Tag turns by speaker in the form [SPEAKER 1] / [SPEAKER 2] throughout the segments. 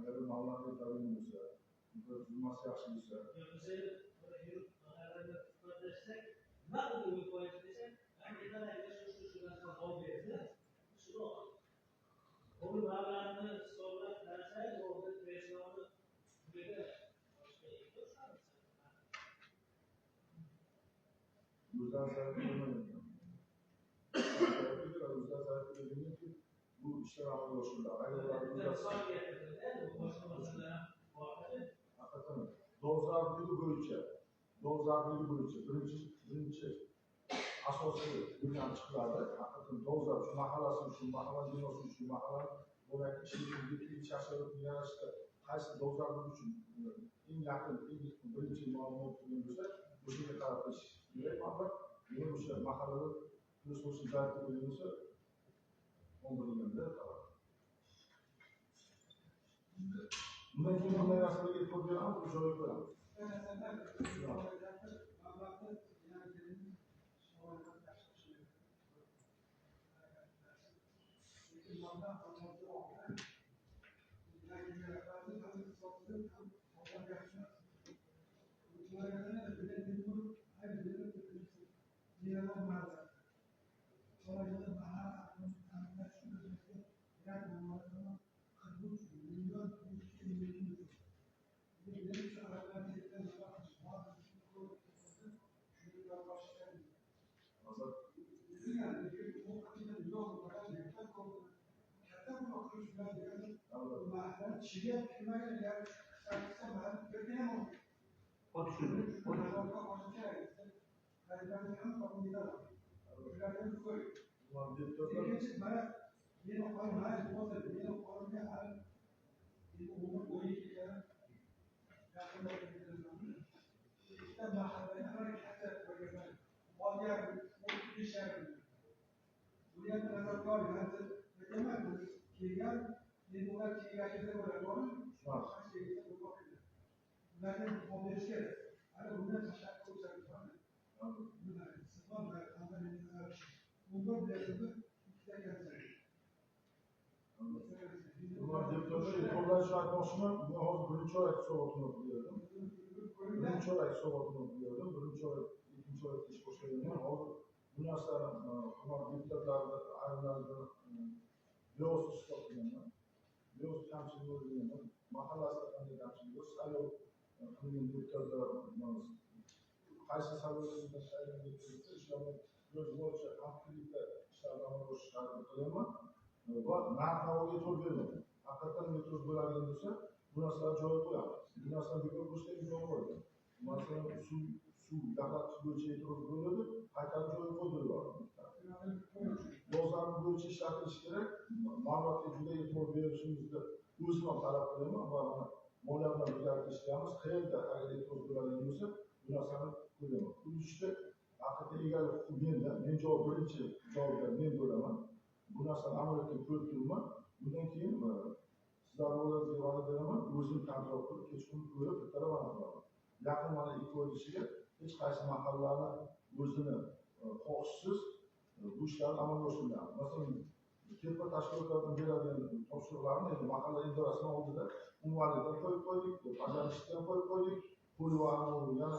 [SPEAKER 1] Agar mablag' yetadigan bo'lsa, infratuzilmasi yaxshi bo'lsa,
[SPEAKER 2] nima qildi 10% desak, shu narsa olib berdi. Shuni bu mablag'ni hisoblab qarasak, o'rda kresloni puliga
[SPEAKER 1] o'zlari sarf bu ishlar amalga oshiriladi. Agar haqiqatan dolzarbligi bo'yicha, birinchi asosiy bo'lgan chiqiladi. Haqiqatan dolzarb shu mahallasi uchun, mahalla binosi uchun, mahalla bo'lak ishlaydigan shart-sharoitni yaratishda qaysi dolzarblik uchun eng yaqin, eng birinchi muammo turgan bo'lsa, o'shaga qaratish kerak mablag'. Demak, o'sha mahallada plyus qo'shib zarb bo'lgan bo'lsa, 11 talab. Bundan keyin bunday narsalarga e'tibor beramiz, bu joyga qo'yamiz. Aytmoqchiman, men hozir birinchi oy hisobotini o'qib berdim. Birinchi oy hisobotini o'qib berdim. Birinchi oy, ikkinchi oy ish boshlaganman. Hozir bu narsani hukumat deputatlarida ayrimlarida bevosita hisob qilganman. Bevosita kamchilik bo'lganman. Mahallasida qanday kamchilik bor, saylov qilgan deputatlar qaysi saylovlarda saylangan deputatlar shularni iloji boricha hamkorlikda ishlarni amalga oshirishga harakat qilyapman va narx-navoga e'tibor bermayman. Haqiqatan e'tiroz bo'ladigan bo'lsa, bu narsalarni joyiga qo'yamiz. Bu narsani bekor qilishga imkon bor ekan. Masalan, suv gapirtish bo'yicha e'tiroz bo'ladi, qaytarib joyiga qo'ydiriladi. Bozorni bo'yicha ishlatilishi kerak. Ma'lumotga juda e'tibor berishimizni o'zim ham talab qilaman va mana moliya bilan birgalikda ishlaymiz. Qayerda agar e'tiroz bo'ladigan bo'lsa, bu narsani ko'raman. Bu ishda haqiqatan egalik huquqi menda, men javob birinchi javobgar men bo'laman. Bu narsani amaliyotda ko'rib turibman. Bundan keyin sizlarni oldingizga va'da beraman, o'zim kontrol qilib, kechqurun ko'rib, bittalab aniqlaman. Yaqin mana 2 oy ichiga hech qaysi mahallalarni o'zini xohishsiz bu ishlarni amalga oshirgan. Masalan, tepa tashkilotlaridan beradigan topshiriqlarni endi mahalla idorasini oldida umummalidan qo'yib qo'ydik, bajarishdan qo'yib qo'ydik, pul va yana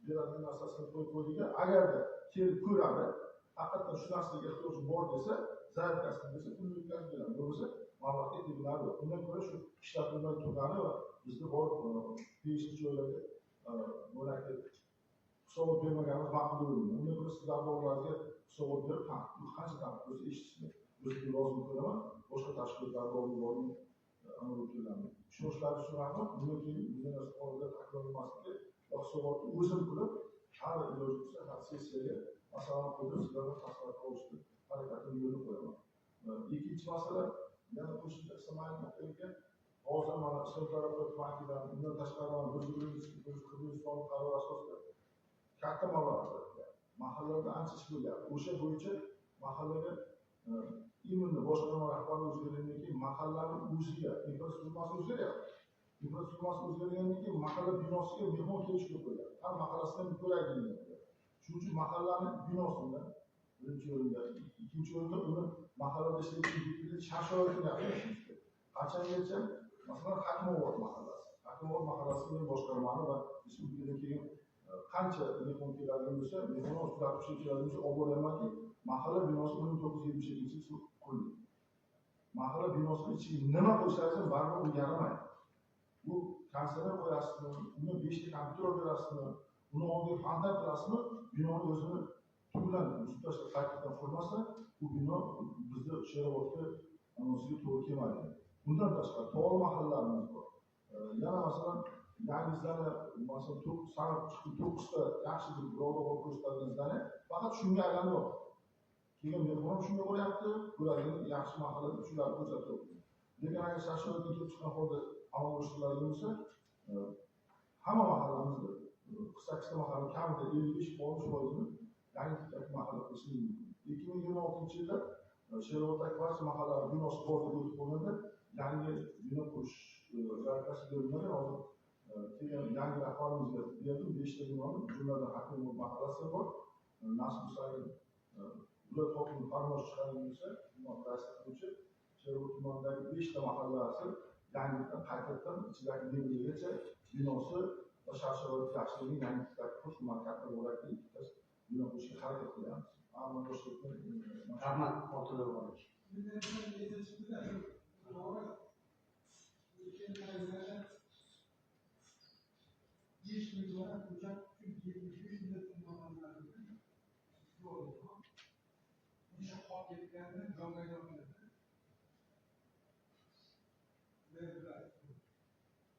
[SPEAKER 1] beradigan narsasini qo'yib qo'ydik. Agarda kelib ko'radi, haqiqatan shu narsaga ehtiyoj bor desa, zaryadkasini bersa, pulni yetkazib beradi. Bo'lmasa, mablag'ga teginari yo'q. Undan ko'ra shu ishlatilmay turgani va bizni borib tegishli joylarga bo'lakda hisobot bermaganimiz ma'qul deb o'ylayman. Undan ko'ra sizlarning oldingizga hisobot berib, qancha tanqid bo'lsa eshitishni o'zimga lozim ko'raman. Boshqa tashkilotlarga olib borib amalga oshiramiz. Ishonchlar uchun rahmat. Bundan keyin bunday narsa oldida takrorlanmasligi va hisobotni o'zim qilib, har iloji bo'lsa, har sessiyaga masalani qo'yib, sizlardan maslahat olishni harakatini yo'lga qo'yaman. Ikkinchi masala, yana qo'shimcha qilsam aka, hozir mana Islom taraqqiyot bankidan, undan tashqari mana 141 sonli qaror asosida katta mablag' ajratilgan. Mahallalarda ancha ish bo'lyapti. O'sha bo'yicha mahallaga именно boshqarma rahbari o'zgargandan keyin mahallani o'ziga infratuzilmasi o'zgaryapti. Infratuzilmasi o'zgargandan keyin mahalla binosiga mehmon kelish ko'payadi. Har mahallasidan ko'rak kelyapti. Shuning uchun mahallani binosini birinchi o'rinda, ikkinchi o'rinda uni mahallada ishlaydigan shart-sharoitini yaxshilashimiz kerak. Qachongacha Masalan, Hakimobod mahallasi. Hakimobod mahallasini men boshqarmani va respublikadan keyin qancha mehmon keladigan bo'lsa, mehmon kuzatuvchi keladigan bo'lsa, olib boryapmanki, mahalla binosi 1977-yil qurilgan. Mahalla binosini ichiga nima qo'ysangiz ham baribir u yaramaydi. Bu konserni qo'yasizmi, uni 5 ta kompyuter olib berasizmi, uni oldiga fontan qilasizmi, binoni o'zini tubdan buzib tashlab qaytadan qurmasa, bu bino bizni Sherobodga anonsiga to'g'ri kelmaydi. Bundan tashqari tog'li mahallalarimiz bor. Yana masalan, yangi zdaniya, masalan, sanab chiqdi 9 ta yaxshi bir birovga olib ko'rsatilgan zdaniya faqat shunga aylanyapti. Keyin mehmon shunga boryapti, ko'radigan yaxshi mahalla deb shularni ko'rsatyapti. Lekin agar shart-sharoitdan kelib chiqqan holda amalga oshiriladigan bo'lsa, hamma mahallamizda 48 ta mahalla kamida 55-60%ni yangi tipdagi mahalla qilishimiz mumkin. 2026-yilda Sheroboddagi barcha mahallalar binosi bozorga o'tib bo'lganda yangi bino qurish loyihasi berilmagan. Hozir kelgan yangi rahbarimizga berdim 5 ta binoni, jumladan Hakimobod mahallasi bor. Nasib bo'lsa, viloyat hokimi farmosh chiqargan bo'lsa, tuman raislik bo'yicha Sherobod tumanidagi 5 ta mahallasi yangidan qaytadan ichidagi mebelgacha binosi va shart-sharoiti yaxshiligini yangi tipdagi qurish, katta bo'lakli ikkitasi bino qurishga harakat qilyapmiz.
[SPEAKER 3] Rahmat, Oltinboy.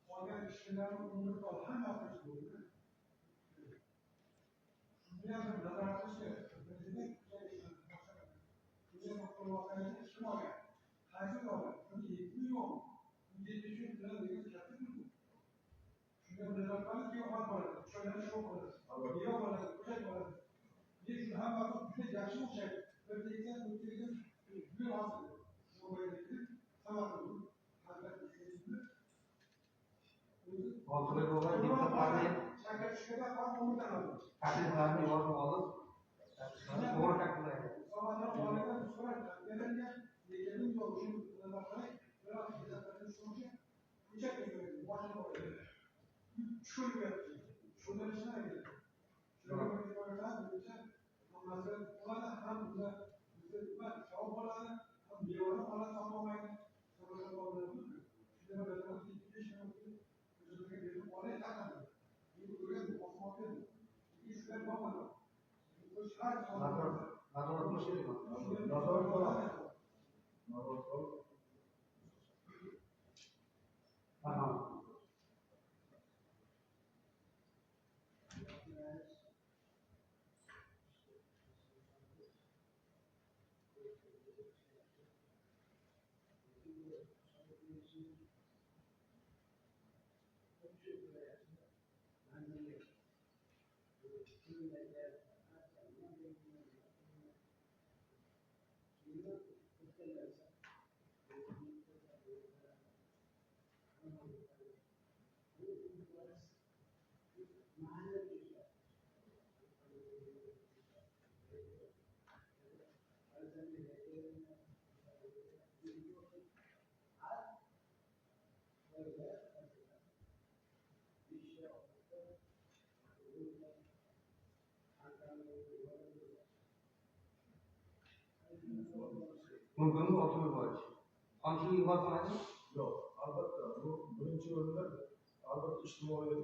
[SPEAKER 4] Qolgan ishchilarni umri hamma bo'ldi. Shunga ham nazar qilish kerak. Kim olgan? Qaysi olgan? Uni 7 yo'q. 73 bilan degan katta pul. Shunga nazar qilib keyin olib boradi. Choylarni shu qiladi. Yo'q bo'ladi, ko'chat bo'ladi. Lekin shuni hammasi juda yaxshi o'xshaydi. Bir teksan o'tgan bir hosil. Shu boyagi sabab bo'ldi.
[SPEAKER 3] Oltinboy deputatlarni
[SPEAKER 4] shakar tushganda ham umrdan oldi.
[SPEAKER 3] Takliflarni yozib olib, to'g'ri takliflar. Nazorat qilish kerak.
[SPEAKER 1] Nazorat qilamiz. Nazorat qilib.
[SPEAKER 3] Rahmat. Mumkinmi, Oltinboy? Qonunchilik ig'vo qilmaydi?
[SPEAKER 1] Yo'q, albatta. Bu birinchi o'rinda albatta ijtimoiy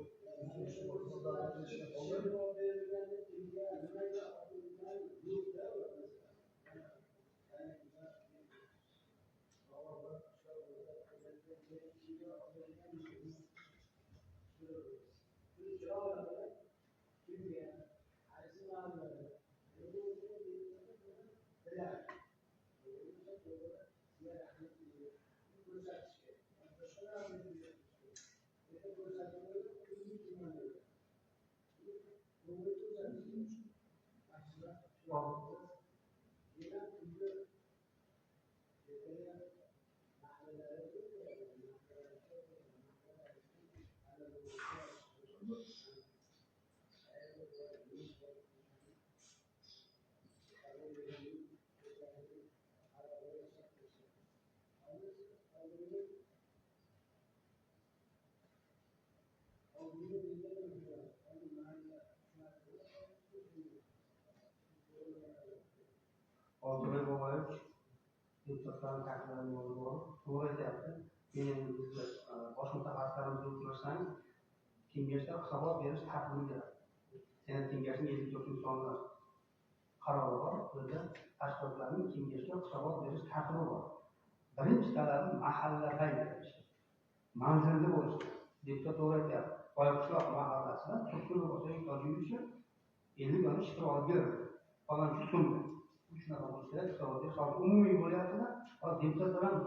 [SPEAKER 3] Oltibay Boboyevich deputatlarni takliflarini yozib olib, to'g'ri aytyapti. Men endi bizni bosh mutaxassislarimizni uchrashsangiz, kengashda hisobot berish tartibini beradi. Senat kengashining 54-sonli qarori bor. Bu yerda tashkilotlarning kengashga hisobot berish tartibi bor. Birinchi talabi mahalla berishi, manzilda bo'lishi. Deputat to'g'ri aytyapti. Boyqishloq mahallasida Turkul Tojiyevichga 50 dona shifr olib berdi. Falonchi so'mga. Shunaqa bo'lishi kerak, hisobot berish hozir umumiy bo'lyapti-da. Hozir deputatlar ham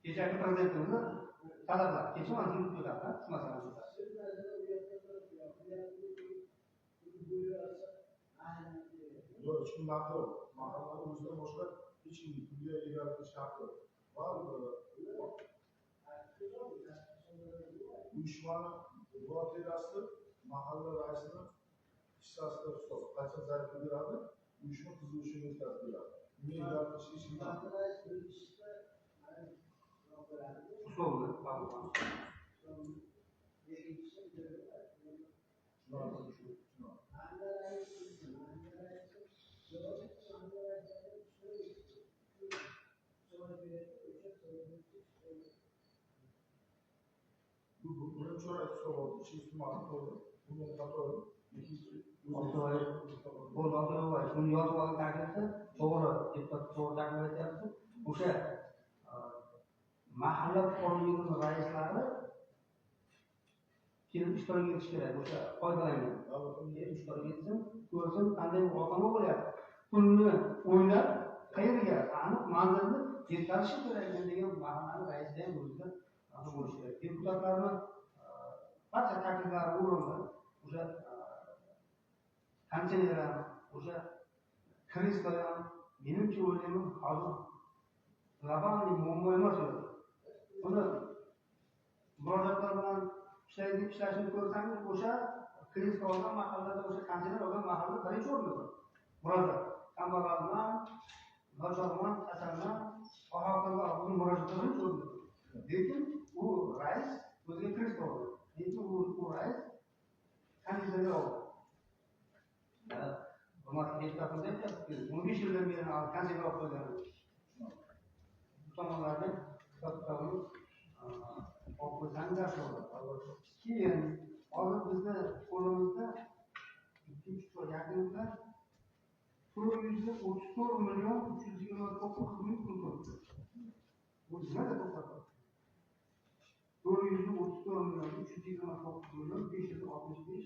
[SPEAKER 3] kechagi prezidentimizni talablar, kecha mana shuni ko'tardi, shu masalani ko'tardi.
[SPEAKER 1] Yo'q, hech kimda haqqi yo'q. Mahallani o'zidan boshqa hech kim pulga egalik qilish haqqi yo'q. Baribir uyushmani buxgalteriyasi mahalla raisini hissasida hisob. Qancha zaryadga beradi, uyushma tuzilishini o'tkazib beradi. Unga egalik qilish hech kimda haqqi yo'q.
[SPEAKER 3] Условно, по-моему.
[SPEAKER 1] Bu birinchi chorak hisobot ichki tumani to'g'ri. Bundan qatori ikkinchi
[SPEAKER 3] Bo'ldi, Oltibay, shuni yozib olgan taklifni to'g'ri, deputat to'g'ri taklif aytyapti. O'sha mahalla fuqarolar yig'ini raislari kelib ishtirok etish kerak, o'sha foydalangan. Kelib ishtirok etsin, ko'rsin qanday muhokama bo'lyapti. Pulni o'ylab qayerga aniq manzilni yetkazishi kerak ekan degan mahallani raisida ham o'zida bo'lishi kerak. Deputatlarni barcha takliflari o'rinli. O'sha konditsioner ham, o'sha kreslo ham, menimcha o'ylayman hozir globalniy muammo emas u. Buni murojaatlar bilan ishlashini ko'rsangiz, o'sha kreslo olgan mahallada, o'sha konditsioner olgan mahallada birinchi o'rinda turadi. Murojaat kambag'alman, nochorman, kasalman, va hokazo buni murojaatlar birinchi o'rinda turadi. Lekin u rais o'ziga kreslo oldi. Lekin u rais konditsioner oldi. Hurmatli deputatimiz aytyapti, 15 yildan beri konditsioner olib qo'ygan. Bu tomonlarni hisob kitobini olib qo'ysangiz yaxshi bo'ladi. Keyin hozir bizni qo'limizda ikkinchi yakunlar 434 million 329 ming pul turibdi. Bu nimada to'xtab turibdi? 434 million 329 million 565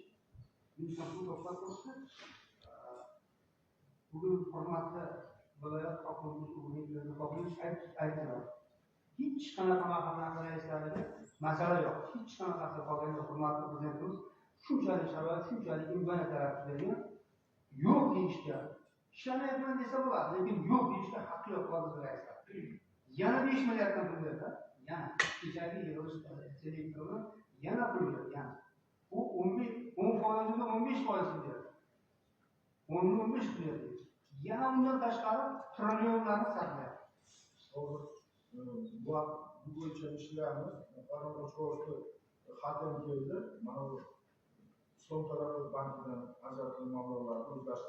[SPEAKER 3] ming so'm pul to'xtab turibdi. Bugun hurmatli viloyat hokimimiz Ulug'bek aytdilar. Hech qanaqa mahalla raislariga masala yo'q. Hech qanaqasi qolgan yo'q. Hurmatli prezidentimiz shunchalik sharoit, shunchalik imkoniyat yaratib bergan. Yo'q deyishga, ishlamayapman desa bo'ladi, lekin yo'q deyishga haqqi yo'q hozir raislar. Yana 5 milliarddan pul berdi. Yana kechagi yig'ilish selektorlar yana pul berdi, yana. U 10%ni 15% berdi. 10ni 15 berdi. Yana undan tashqari trilyonlarni sarflayapti.
[SPEAKER 1] Hozir bu bo'yicha ishlaymiz. Qaror xat ham keldi. Mana bu Islom taraqqiyot bankidan ajratilgan mablag'larni o'zlashtirib